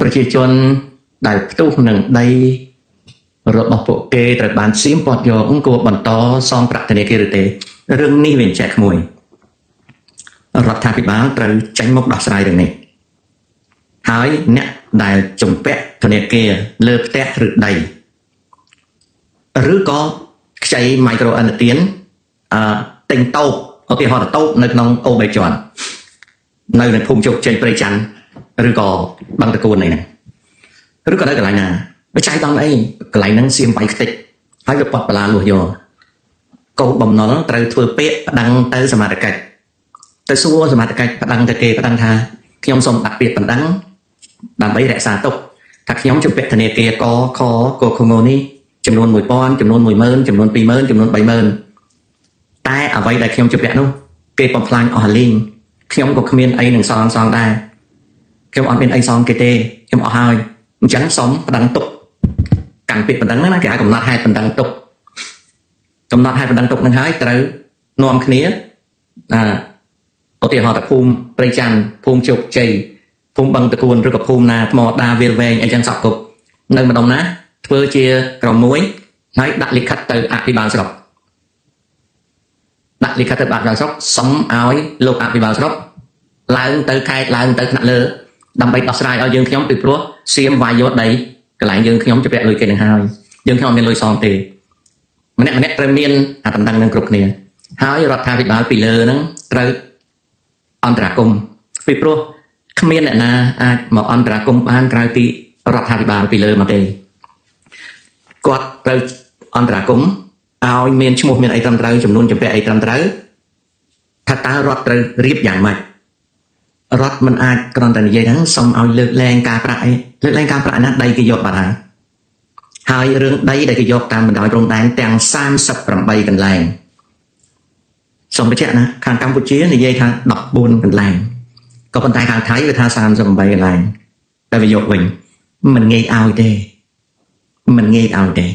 ប្រជាជនដែលផ្ទុះនឹងដីរបស់ពួកគេត្រូវបានសៀមពាត់យកគួរបន្តសងប្រាក់ធនាគារឬទេរឿងនេះវាចែកក្មួយរដ្ឋាភិបាលត្រូវចេញមុខដោះស្រាយរឿងនេះហើយអ្នកដែលជំពាក់ធនាគារលើផ្ទះឬដីឬក៏ខ្ចីមីក្រូឥណទានអឺទិញតូបឧទាហរណ៍តូបនៅក្នុងអូបីជាន់នៅនៅភូមិជោគជ័យព្រៃច័ន្ទឬក៏បឹងតកួនអីហ្នឹងឬក៏នៅកន្លែងណាវាចាយដល់អីកន្លែងហ្នឹងសៀមវាយខ្ទេចហើយវាពាត់បលាលួសយកកូនបំណុលត្រូវធ្វើពាក្យប្តឹងទៅសមត្ថកិច្ចទៅសួរសមត្ថកិច្ចប្តឹងទៅគេប្តឹងថាខ្ញុំសូមដាក់ពាក្យបណ្ដឹងដើម្បីរក្សាទុកថាខ្ញុំជំពាក់ធនាគារកខកខងនេះចំនួន1000ចំនួន10000ចំនួន20000ចំនួន30000តែអ្វីដែលខ្ញុំជំពាក់នោះគេបំផ្លាញអស់លីងខ្ញុំក៏គ្មានអីនឹងសងសងដែរខ្ញុំអត់មានអីសងគេទេខ្ញុំអស់ហើយអញ្ចឹងសូមប្តឹងទុកកាន់ពាក្យបណ្ដឹងហ្នឹងណាគេហៅកំណត់ហេតុបណ្ដឹងទុកកំណត់ហេតុបណ្ដឹងទុកហ្នឹងហើយត្រូវនាំគ្នាអាឧទាហរណ៍ថាភូមិព្រៃច័ន្ទភូមិជោគជ័យភូមិបឹងតកួនឬក៏ភូមិណាថ្មដាវាលវែងអីចឹងសពគ្រប់នៅម្ដុំណាធ្វើជាក្រុមមួយហើយដាក់លិខិតទៅអភិបាលស្រុកដាក់លិខិតទៅអភិបាលស្រុកសុំឲ្យលោកអភិបាលស្រុកឡើងទៅខេត្តឡើងទៅថ្នាក់លើដើម្បីដោះស្រាយឲ្យយើងខ្ញុំពីព្រោះសៀមវាយយកដីកន្លែងយើងខ្ញុំជំពាក់លុយគេនឹងហើយយើងខ្ញុំអត់មានលុយសងទេម្នាក់ម្នាក់ត្រូវមានអាតំណែងនឹងគ្រប់គ្នាហើយរដ្ឋាភិបាលពីលើហ្នឹងត្រូវអន្តរាគមន៍ពីព្រោះគ្មានអ្នកណាអាចមកអន្តរាគមន៍បានក្រៅពីរដ្ឋាភិបាលពីលើមកទេគាត់ត្រូវអន្តរាគមន៍ឲ្យមានឈ្មោះមានអីត្រឹមត្រូវចំនួនជំពាក់អីត្រឹមត្រូវថាតើរដ្ឋត្រូវរៀបយ៉ាងម៉េចរដ្ឋមិនអាចគ្រាន់តែនិយាយហ្នឹងសុំឲ្យលើកលែងការប្រាក់អីលើកលែងការប្រាក់ណាដីគេយកបាត់ហើយហើយរឿងដីដែលគេយកតាមបណ្ដោយព្រំដែនទាំង38កន្លែងសូមបញ្ជាក់ណាខាងកម្ពុជានិយាយថា14កន្លែងក៏ប៉ុន្តែខាងថៃវាថា38កន្លែងតែវាយកវិញមិនងាយឲ្យទេមិនងាយឲ្យទេ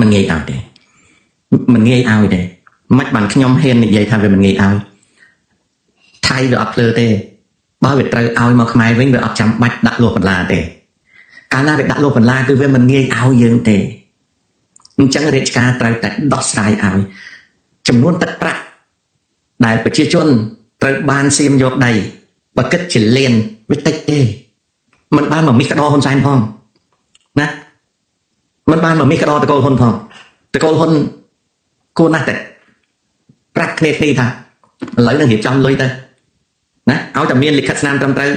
មិនងាយឲ្យទេមិនងាយឲ្យទេមិនបានខ្ញុំហ៊ាននិយាយថាវាមិនងាយឲ្យថៃវាអត់ភ្លើទេបើវាត្រូវឲ្យមកខ្មែរវិញវាអត់ចាំបាច់ដាក់លួសបន្លាទេកាលណាវាដាក់លួសបន្លាគឺវាមិនងាយឲ្យយើងទេអញ្ចឹងរាជការត្រូវតែដោះស្រាយឲ្យចំនួនទឹកប្រាក់ដែលប្រជាជនត្រូវបានសៀមយកដីបើគិតជាលានវាតិចទេមិនបានមកមីក្តោហ៊ុនសែនផងណាមិនបានមកមីក្តោតកូលហ៊ុនផងតកូលហ៊ុនគួរណាស់តែប្រាប់គ្នាគ្នាថាឥឡូវនឹងរៀបចំលុយទៅណាឲ្យតែមានលិខិតស្នាមត្រឹមត្រូវ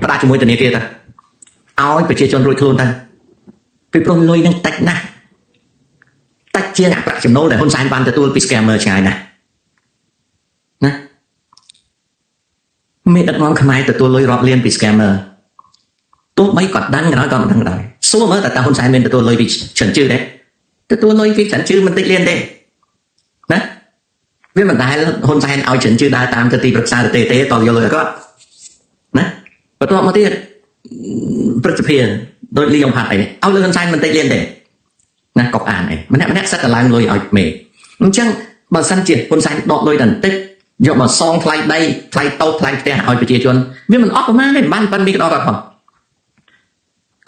ផ្ដាច់ជាមួយធនាគារទៅឲ្យប្រជាជនរួចខ្លួនទៅពីព្រោះលុយនឹងតិចណាស់តិចជាងប្រាក់ចំណូលដែលហ៊ុនសែនបានទទួលពី scammer ឆ្ងាយណាស់ណាមេដឹកនាំខ្មែរទទួលលុយរាប់លានពី scammer ទោះបីគាត់ដឹងក៏ដោយក៏មិនដឹងដែរសួរមើលតើតើហ៊ុនសែនមានទទួលលុយពីចិនជឺទេទទួលលុយពីចិនជឺមិនតិចលានទេណាវាមិនដែលហ៊ុនសែនឲ្យចិនជឺដើរតាមទៅទីប្រឹក្សាទៅទេទេតយកលុយឲ្យគាត់ណាបន្ទាប់មកទៀតព្រឹទ្ធសភាដោយលីយ៉ុងផាត់អីឲ្យលុយហ៊ុនសែនមិនតិចលានទេណាកុកអានអីម្នាក់ម្នាក់សិតតែឡើងលុយឲ្យមេអញ្ចឹងបើសិនជាហ៊ុនសែនដកលុយតែបន្តិចយកមកសងថ្លៃដីថ្លៃតូបថ្លៃផ្ទះឲ្យប្រជាជនវាមិនអស់ប្រមាណទេមិនបានប៉ុនមីក្តរគាត់ផង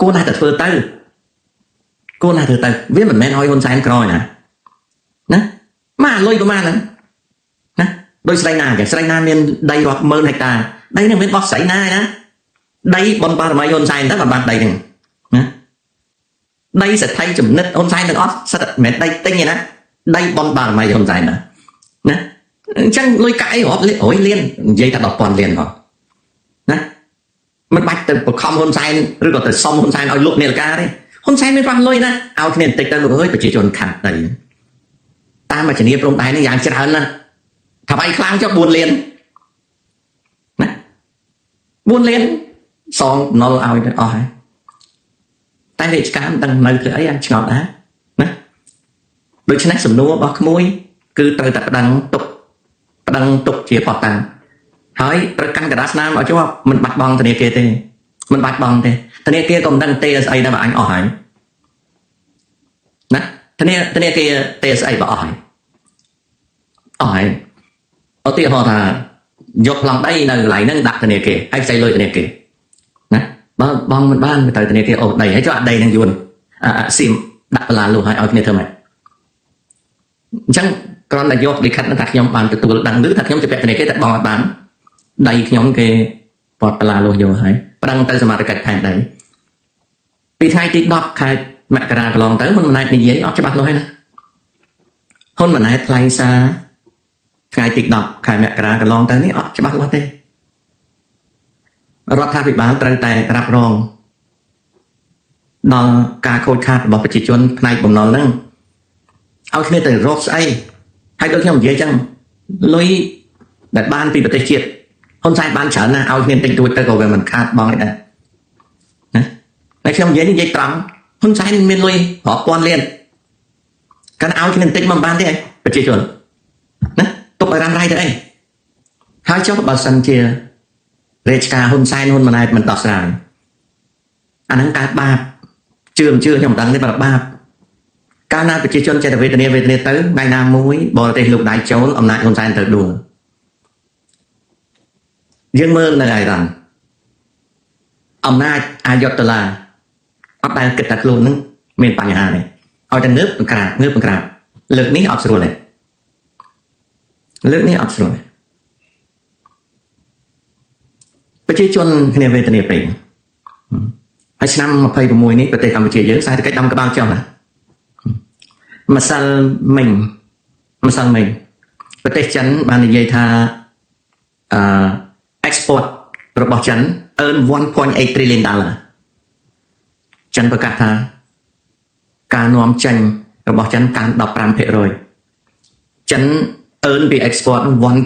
គួរណាស់តែធ្វើទៅគួរណាស់ធ្វើទៅវាមិនមែនឲ្យហ៊ុនសែនក្រណាណាមកលុយប្រមាណហ្នឹងណាដោយស្រីណាគេស្រីណាមានដីរាប់ម៉ឺនហិកតាដីហ្នឹងមានបោះស្រីណាឯណាដីបនបារមីហ៊ុនសែនទៅបានដីហ្នឹងណាដីសេដ្ឋីចំណិតហ៊ុនសែនទាំងអស់សិតតែមិនមែនដីទិញទេណាដីបនបារមីហ៊ុនសែនណាណាអញ្ចឹងលុយកាក់អីរាប់លានរយលាននិយាយថា10,000លានផងណាមិនបាច់ទៅបខំហ៊ុនសែនឬក៏ទៅសុំហ៊ុនសែនឲ្យលុបនាឡិកាទេហ៊ុនសែនមានប្រាស់លុយណាឲ្យគ្នាបន្តិចទៅលោកអើយប្រជាជនខាត់ដីតាមមជ្ឈនីព្រំដែននេះយ៉ាងច្រើនណាស់ថាវាយខ្លាំងចុះ4លានណា4លានសងណុលឲ្យទៅអស់ហើយតែរាជការមិនដឹងនៅធ្វើអីអាឆ្ងល់ដែរណាដូច្នេះសំណួររបស់ក្មួយគឺត្រូវតែប្តឹងទុកប្តឹងទុកជាផុសតាងហើយត្រូវកាន់กระดาษស្នាមឲ្យជាប់មិនបាត់បង់ធនាគារទេមិនបាត់បង់ទេធនាគារក៏មិនដឹងទេស្អីដែរបើអញអស់ហើយណាធនាធនាគារទេស្អីបើអស់ហើយអស់ហើយឧទាហរណ៍ថាយកប្លង់ដីនៅកន្លែងហ្នឹងដាក់ធនាគារហើយខ្ចីលុយធនាគារ បើបងមិនបានទៅធនាគារអូសដីហើយចុះអាដីនឹងយួនអាសៀមដាក់បន្លាលុះឲ្យឲ្យគ្នាធ្វើម៉េចអញ្ចឹងគ្រាន់តែយកលិខិតហ្នឹងថាខ្ញុំបានទទួលដឹងឬថាខ្ញុំជាពាក់ធនាគារតែបងអត់បានដីខ្ញុំគេពត់បន្លាលុះយកហើយប្តឹងទៅសមត្ថកិច្ចផែនដីពីថ្ងៃទី10ខែមករាកន្លងទៅហ៊ុនម៉ាណែតនិយាយអត់ច្បាស់លាស់ហើយណាហ៊ុនម៉ាណែតថ្លែងសារថ្ងៃទី10ខែមករាកន្លងទៅនេះអត់ច្បាស់លាស់ទេរដ្ឋាភិបាលត្រូវតែរ៉ាប់រងដល់ការខូចខាតរបស់ប្រជាជនផ្នែកបំណុលហ្នឹងឲ្យគ្នាទៅរកស្អីហើយដូចខ្ញុំនិយាយចឹងលុយដែលបានពីប្រទេសជាតិហ៊ុនសែនបានច្រើនណាស់ឲ្យគ្នាតិចតួចទៅក៏វាមិនខាតបងឯដែរណាតែខ្ញុំនិយាយនេះនិយាយត្រង់ហ៊ុនសែនមានលុយរាប់ពាន់លានកាលឲ្យគ្នាបន្តិចមកបានទេប្រជាជនណាទុកឲ្យរ៉ាំរ៉ៃទៅអីហើយចុះបើសិនជារាជការហ៊ុនសែនហ៊ុនម៉ាណែតមិនដោះស្រាយអាហ្នឹងកើតបាបជឿមិនជឿខ្ញុំមិនដឹងទេបើបាបកាលណាប្រជាជនចេះតែវេទនាវេទនាទៅថ្ងៃណាមួយបរទេសលោកដៃចូលអំណាចហ៊ុនសែនត្រូវដួលយើងមើលនៅអ៊ីរ៉ង់អំណាចអាយ៉ូតូឡាអត់ដែលគិតថាខ្លួននឹងមានបញ្ហាទេឲ្យតែងើបបង្ក្រាបងើបបង្ក្រាបលើកនេះអត់ស្រួលទេលើកនេះអត់ស្រួលទេប្រជាជនគ្នាវេទនាពេកហើយឆ្នាំ26នេះប្រទេសកម្ពុជាយើងសេដ្ឋកិច្ចដាំក្បាលចុះណាម្សិលមិញម្សិលមិញប្រទេសចិនបាននិយាយថាអឺ export របស់ចិន earn 1.8 trillion dollar ចិនប្រកាសថាការនាំចេញរបស់ចិនកើន15%ចិន earn ពី export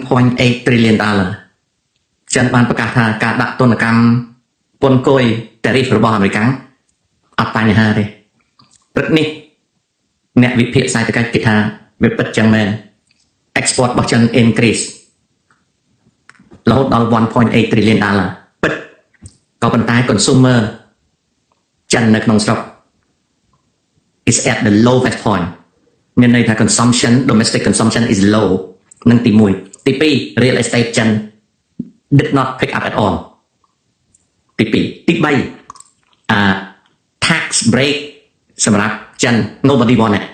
1.8 trillion dollar ចិនបានប្រកាសថាការដាក់ទណ្ឌកម្មពន្ធគយ tariff របស់អាមេរិកអត់បញ្ហាទេព្រឹកនេះអ្នកវិភាគសេដ្ឋកិច្ចគេថាវាពិតចឹងមែន export របស់ចិន increase រហូតដល់1.8 trillion dollar ពិតក៏ប៉ុន្តែ consumer ចិននៅក្នុងស្រុក is at the lowest point មានន័យថា consumption, domestic consumption is low នឹងទី1ទី2 real estate ចិន did not pick up at all ទី2ទី3អា tax break សម្រាប់ចិន nobody want it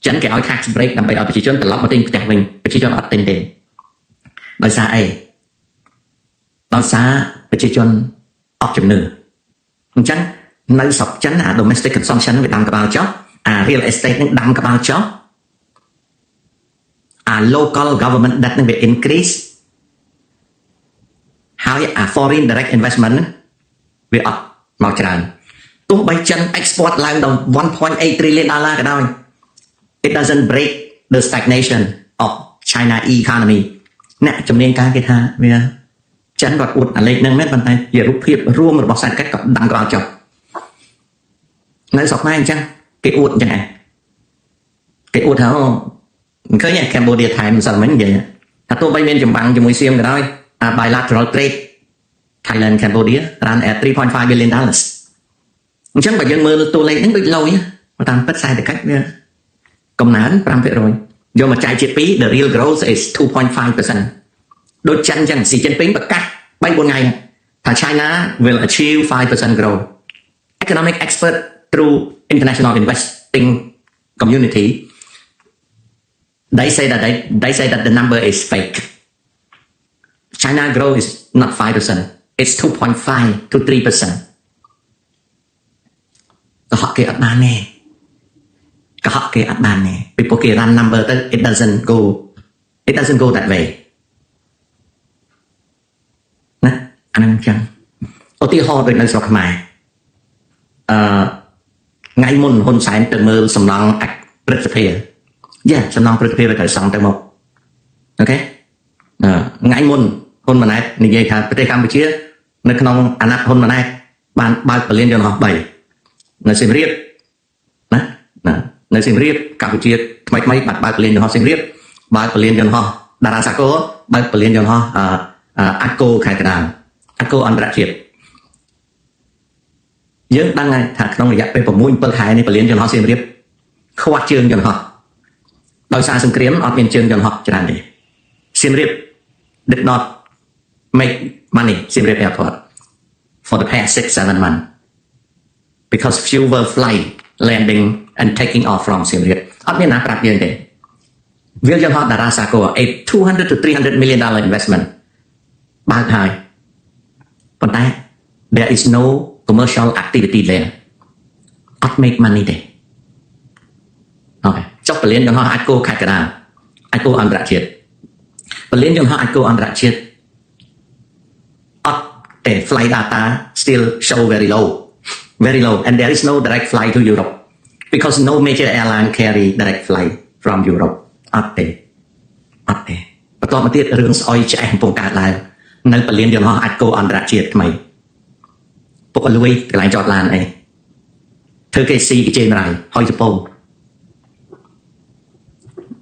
ចិនគេឲ្យ tax break ដើម្បីឲ្យប្រជាជនត្រឡប់មកទិញផ្ទះវិញប្រជាជនអត់ទិញទេដោយសារអីដោយសារប្រជាជនអស់ជំនឿអញ្ចឹងនៅស្រុកចិនអា domestic consumption វាដាំក្បាលចុះអា real estate នឹងដាំក្បាលចុះអា local government debt នឹងវា increase ហើយអា foreign direct investment ហ្នឹងវាអត់មកច្រើនទោះបីចិន export ឡើងដល់1.8 trillion dollar ក៏ដោយ it doesn't break the stagnation of China economy អ្នកជំនាញការគេថាវាចិនគាត់អួតអាលេខហ្នឹងមែនប៉ុន្តែជារូបភាពរួមរបស់សេដ្ឋកិច្ចក៏ដាំក្បាលចុះនៅស្រុកខ្មែរអញ្ចឹងគេអួតអញ្ចឹងឯងគេអួតថាអូមិនឃើញទេ Cambodia Times ម្សិលមិញនិយាយថាទោះបីមានចម្បាំងជាមួយសៀមក៏ដោយអា bilateral trade Thailand Cambodia run at 3.5 billion dollars អញ្ចឹងបើយើងមើលតួលេខហ្នឹងដូចលយបើតាមពិតសេដ្ឋកិច្ចវាកំណើន5%យកមកចែកជា2 the real growth is 2.5%ដូចចិនអញ្ចឹងស៊ីជីនពីងប្រកាស3 4ថ្ងៃហ្នឹងថា China will achieve 5% growth. Economic expert through international investing community, they say that the number is fake. China growth is not 5%, it's 2.5 to 3%. កុហកគេអត់បានទេកុហកគេអត់បានទេពីព្រោះគេ run number ទៅ it doesn't go that way ណាអាហ្នឹងអញ្ចឹងឧទាហរណ៍ដូចនៅស្រុកខ្មែរអឺថ្ងៃមុនហ៊ុនសែនទៅមើលសំណង់អព្រឹទ្ធសភាយ៉ាសំណង់ព្រឹទ្ធសភាវាត្រូវសង់ទៅមក okay អឺថ្ងៃមុនហ៊ុនម៉ាណែតនិយាយថាប្រទេសកម្ពុជា នៅក្នុងអាណត្តិហ៊ុនម៉ាណែតបានបើកពលានយន្តហោះ3នៅសៀមរាបណាណានៅសៀមរាបកម្ពុជាថ្មីថ្មីបានបើកពលានយន្តហោះសៀមរាបបើកពលានយន្តហោះតារាសាគរបើកពលានយន្តហោះអឺអាកូខេត្តកណ្ដាលអាកូអន្តរជាតិយើងដឹងហើយថាក្នុងរយៈពេល6 7ខែនេះពលានយន្តហោះសៀមរាបខ្វះជើងយន្តហោះដោយសារសង្គ្រាមអត់មានជើងយន្តហោះច្រើនទេសៀមរាប did not make money សៀមរាប airport for the past 6-7 months because fewer flight landing and taking off from សៀមរាបអត់មានណាប្រាប់យើងទេវាលយន្តហោះតារាសាគរ a 200 to 300 million dollar investment បើកហើយប៉ុន្តែ there is no commercial activity there. អត់ make money ទេokay ចុះព្រលានយន្តហោះអាចគោខេត្តកណ្ដាលអាចគោអន្តរជាតិព្រលានយន្តហោះអាចគោអន្តរជាតិអត់ទេ Flight data still show very low, very low, and there is no direct flight to Europe because no major airline carry direct flight from Europe. អត់ទេអត់ទេបន្តមកទៀតរឿងស្អុយឆ្អេះកំពុងកើតឡើងនៅព្រលានយន្តហោះអាចគោអន្តរជាតិថ្មីពុកអលួយកន្លែងចតឡានអីធ្វើគេស៊ីគេជេរម្រាយហើយចពោ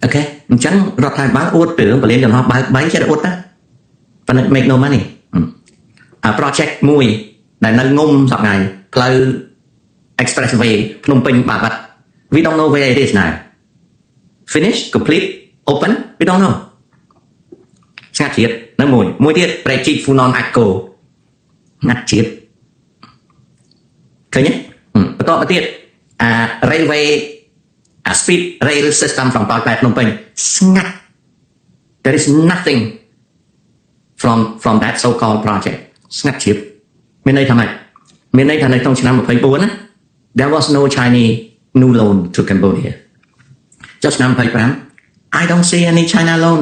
okay អញ្ចឹងរដ្ឋាភិបាលអួតពីរឿងព្រលានយន្តហោះបើកបីចេះតែអួតណាប៉ុន្តែ make no money. អា project មួយដែលនៅងុំសប្ងៃផ្លូវ expressway ភ្នំពេញបាបាត់ We don't know where it is now. Finish, complete, open, we don't know. ស្ងាត់ជាតិនៅមួយមួយទៀតព្រែកជីកហ្វូណនអាចគោងាត់ជាតិឃើញទេបន្តមកទៀតអា railway អា speed rail system from ប៉ោយប៉ែតភ្នំពេញស្ងាត់ There is nothing from that so called project. ស្ងាត់ជាតិមានន័យថាម៉េចមានន័យថានៅក្នុងឆ្នាំ24ណា there was no Chinese new loan to Cambodia. ចុះឆ្នាំ25 I don't see any China loan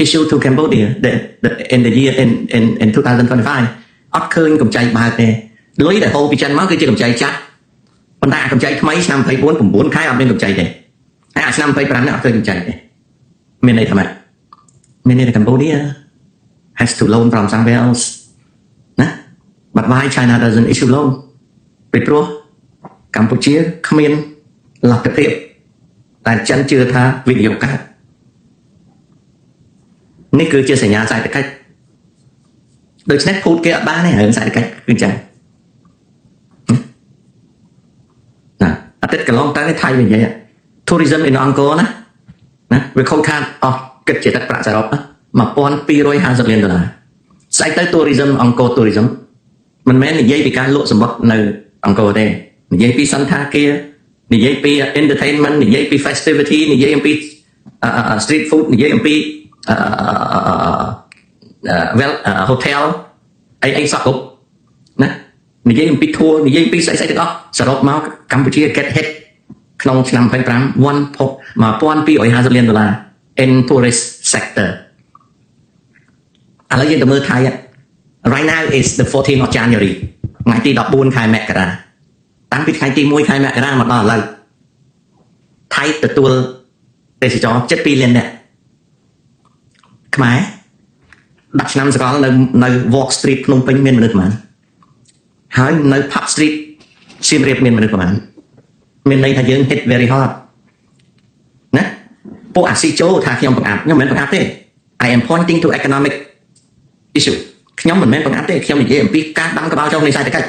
issue to Cambodia the, in the year in 2025. អត់ឃើញកម្ចីបើកទេលុយដែលហូរពីចិនមកគឺជាកម្ចីចាស់ប៉ុន្តែអាកម្ចីថ្មីឆ្នាំ24 9ខែអត់មានកម្ចីទេហើយអាឆ្នាំ25នេះអត់ឃើញកម្ចីទេមានន័យថាម៉េចមានន័យថា Cambodia has to loan from somewhere else ណា But why China doesn't issue loan? ពីព្រោះកម្ពុជាគ្មានលទ្ធភាពតែចិនជឿថាវិនិយោគកើតនេះគឺជាសញ្ញាសេដ្ឋកិច្ចដូច្នេះភូតគេអត់បានទេរឿងសេដ្ឋកិច្ចគឺចឹងណាអាទិត្យកន្លងទៅថៃវិញនិយាយ tourism in អង្គរណាណាវាខូចខាតអស់គិតជាទឹកប្រាក់សរុប1250លានដុល្លារស្អែកទៅ tourism អង្គរ tourism មិនមែននិយាយពីការលក់សម្បត្តិនៅអង្គរទេនិយាយពីសន្តាគារនិយាយពី entertainment និយាយពី festivity និយាយអំពី street food និយាយអំពី well hotel អីអីសោះគ្រប់ណានិយាយអំពី tour និយាយពីស្អីស្អីទាំងអស់សរុបមកកម្ពុជា get hit ក្នុងឆ្នាំ25 1250លានដុល្លារ in tourist sector. ឥឡូវយើងទៅមើលថៃ Right now is the 14th of January ថ្ងៃទី14ខែមករាតាំងពីថ្ងៃទី1ខែមករាមកដល់ឥឡូវថៃទទួលទេសចរ72លាននាក់ខ្មែរដាច់ឆ្នាំសកលនៅនៅ Walk Street ភ្នំពេញមានមនុស្សប្រហែលហើយនៅ Pub Street សៀមរាបមានមនុស្សប្រហែលមានន័យថាយើង hit very hard ណាពួកអាស៊ីចូលថាខ្ញុំបង្អាប់ខ្ញុំមិនមែនបង្អាប់ទេ I am pointing to economic issue. ខ្ញុំមិនមែនបង្អាប់ទេខ្ញុំនិយាយអំពីការដាំក្បាលចុះនៃសេដ្ឋកិច្ច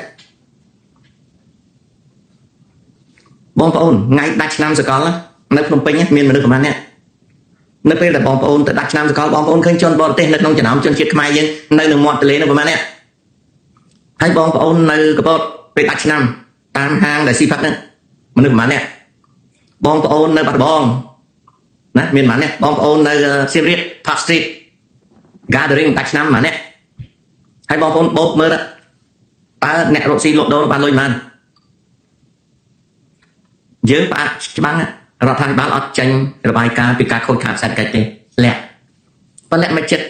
បងប្អូនថ្ងៃដាច់ឆ្នាំសកលនៅភ្នំពេញមានមនុស្សប្រហែលអ្នកនៅពេលដែលបងប្អូនទៅដាច់ឆ្នាំសកលបងប្អូនឃើញជនបរទេសនៅក្នុងចំណោមជនជាតិខ្មែរយើងនៅនឹងមាត់ទន្លេនៅប្រហែលអ្នកហើយបងប្អូននៅកពតពេលដាច់ឆ្នាំតាមហាងដែលស៊ីផឹកហ្នឹងមនុស្សប្រហែលអ្នកបងប្អូននៅបាត់ដំបងណាមានប្រហែលអ្នកបងប្អូននៅសៀមរាប Park Street gathering ដាច់ឆ្នាំប្រហែលអ្នកហើយបងប្អូនបោកមើលតើអ្នករកស៊ីលក់ដូរបានលុយប៉ុន្មានយើងផ្អាកច្បាំងរដ្ឋាភិបាលអត់ចេញរបាយការណ៍ពីការខូចខាតសេដ្ឋកិច្ចទេលាក់ប៉ុន្តែមិនចិត្ត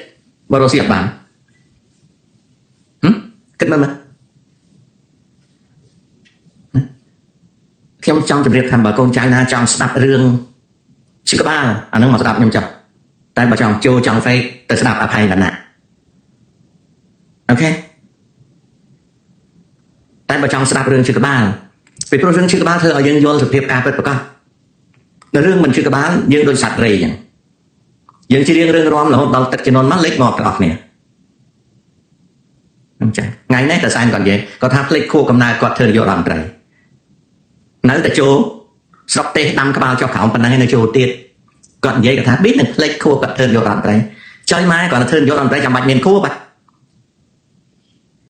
បរកស៊ីអត់បានហឹមគិតមើលមើលខ្ញុំចង់ជម្រាបថាបើកូនចៅណាចង់ស្ដាប់រឿងឈឺក្បាលអានឹងមកស្ដាប់ខ្ញុំចុះតែបើចង់ចូលចង់ fake ទៅស្ដាប់អភ័យវណ្ណៈ okay តែបើចង់ស្ដាប់រឿងឈឺក្បាលពីព្រោះរឿងឈឺក្បាលធ្វើឲ្យយើងយល់សភាពការពិតប្រាកដនៅរឿងមិនឈឺក្បាលយើងដូចសត្វរៃអញ្ចឹងយើងច្រៀងរឿងរំរហូតដល់ទឹកជំនន់មកលេចងាប់ទាំងអស់គ្នាអញ្ចឹងថ្ងៃនេះតសែនគាត់និយាយគាត់ថាភ្លេចខួរកំណើតគាត់ធ្វើនាយករដ្ឋមន្ត្រីនៅតែចូលស្រុកទេសដាំក្បាលចុះក្រោមប៉ុណ្ណឹងឯងនៅចូលទៀតគាត់និយាយគាត់ថាប៊ីនឹងភ្លេចខួរគាត់ធ្វើនាយករដ្ឋមន្ត្រីចុយម៉ែគាត់ធ្វើនាយករដ្ឋមន្ត្រីចាំបាច់មានខួរបាទ។